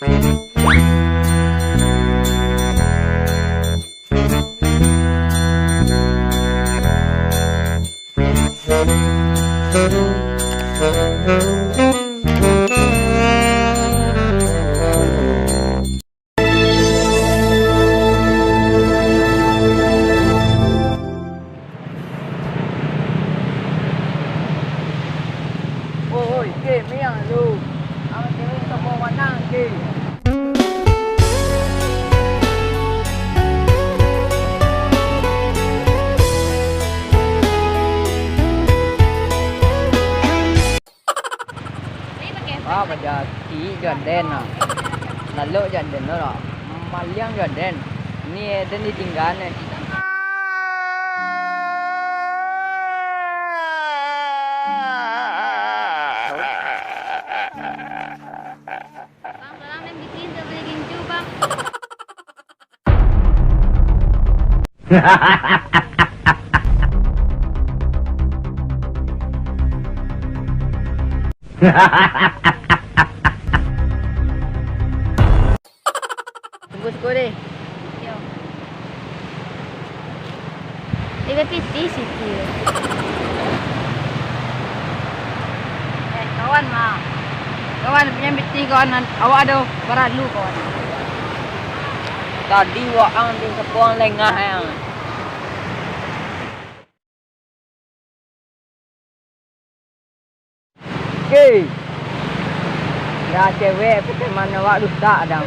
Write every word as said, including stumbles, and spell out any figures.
Oi, ke, miang lu. Ang cewek sombong manang, ke. Ah, paja ciek jo den ah. Lalok jo den lo lah. Maliang jo den. Ni den ditinggaan eh. Bang, tolong den bikin tu beli gincu, Bang. Tunggu siko deh. Yo. Tiga pitih siti. Eh, kawan mah. Kawan, pinjam pitih kawan, awak ado paralu kawan. Tadi waang di sepuang lengah yang. Oke. Dah cewek, pakai mano wak rusak dah.